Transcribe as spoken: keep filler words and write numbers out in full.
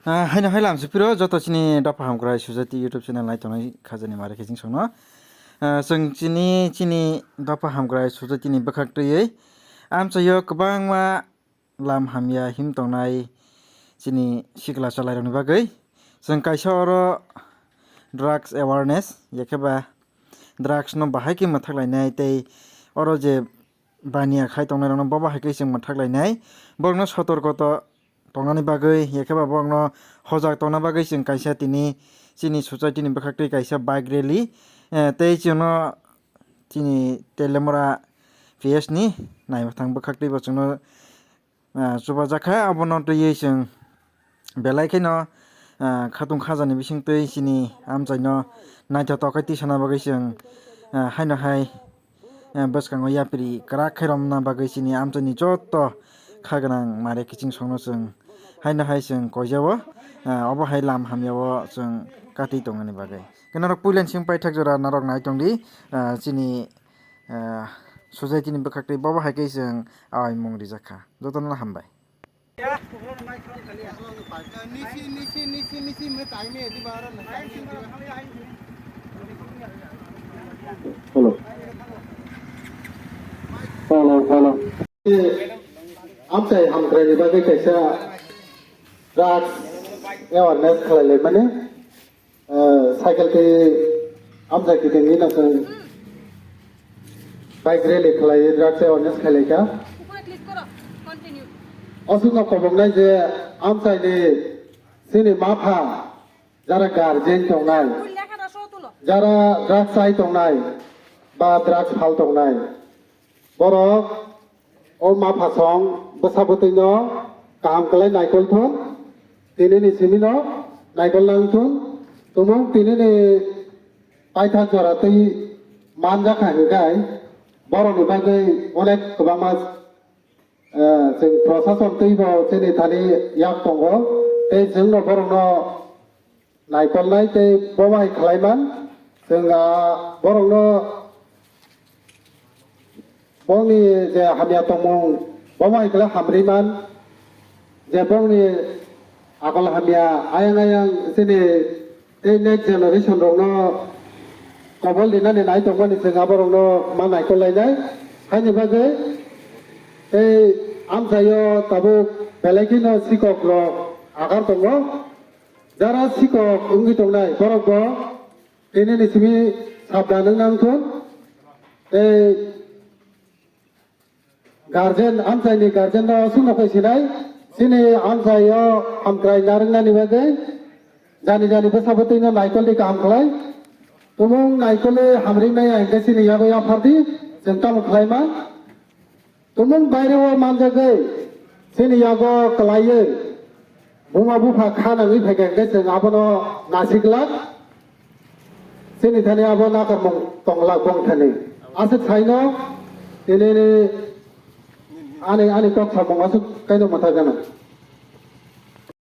Ah, haino hai lam sipiro joto chini dopha hamkrai Sujati YouTube channel nai tongnai khajani mare khe ching songno. Ah, chwng chini, chini dopha hamkrai Sujati ni bwkhak twiwi amchaio kwbangma lam hamya him tongnai chini sikla chalairokni bagwi. Chwng kaisa oro drugs awareness, yakhe ba drugs no bahai khe mwthak lainai tei oro je baniya khai tongnairokno bo bahai khe chwng mwthak lainai. Borokno sotorkoto tongnani bagwi, yakhe ba borokno hojak tongna bagwi chwng kaisa tini chini society ni bwkhak twi kaisa bike rally, eh, tei chwngno chini Telemora P S ni naibathang bwkhak twi bo chwngno, ah, chubajak kha. Abono twiwi chwng belai kheno, ah, khatung khajani bising twi chini amchaino naithotok khe tisana bagwi chwng, ah, haino hai, eh, bwskango yapri kwrak khe romna bagwi chini amchaini joto kha gwnang mare kiching songno chwng haino hai chwng koijao, ah, obo hai lam hamyao chwng katwi tongmani bagwi. Khe norok puila ni simi paithak jora norok nai tongdi, ah, chini, ah, society ni bwkhak twi bobo hai khe chwng awaimung rijak kha. Jotono hambai. Hello. Hello, hello. Amchai hamkraini bagwi kaisa drugs awareness khlailaimani. Eh, cycle tei amchai kiting ni nokong bike rally khlai drugs awareness khlaikha. উপরে ক্লিক করো, continue. Aswkno koboknai je amchaini chini mapha jara guardian tongnai, ফুল লেখাটা সহ তুলো। Jara drugs chai tongnai ba drugs phal tongnai. Borok o maphasong bwsa bwtwino kaham kwlai naikol thun, tinini simino naikol nang thun, tumung tinini paithak jora twi manjakha hinkhai borokni bagwi onek kwbangma, eh, chwng prosason twibo chini thani yak tongo, tei chwngno borokno naikolnai tei bo bai khlaiman. Chwng, ah, borokno bongni je hamya tongmung bo bai khlai hamriman, je bongni akol hamya ayang ayang chini tei next generation rokno kobol rinani nai tongmani chwng aborokno ma naikol lainai. Haini bagwi tei amchaio tabuk belai kheno sikok rok akar tongo. Jara sikok wngwi tongnai borok bo tinini simi sabdan wng nang thun. Tei guardian, amchaini guardian no aswkno khe sinai, chini amchaio hamkrai narwknani bagwi jani jani bwsa bwtwino naikolni kaham khlai. Tumung naikolwi hamriknai hinkhe chini yago yaphardi, chwng tamo khlaima. Tumung baireo manjagwi chini yago kwlaiwi buma bupha kha nangwi phaikha hinkhe chwng abono nasiklak. Chini thani abo nakarmung tonglak bong thani. Aswk saino tini ani, ani kok samung aswk kaino mwthagana.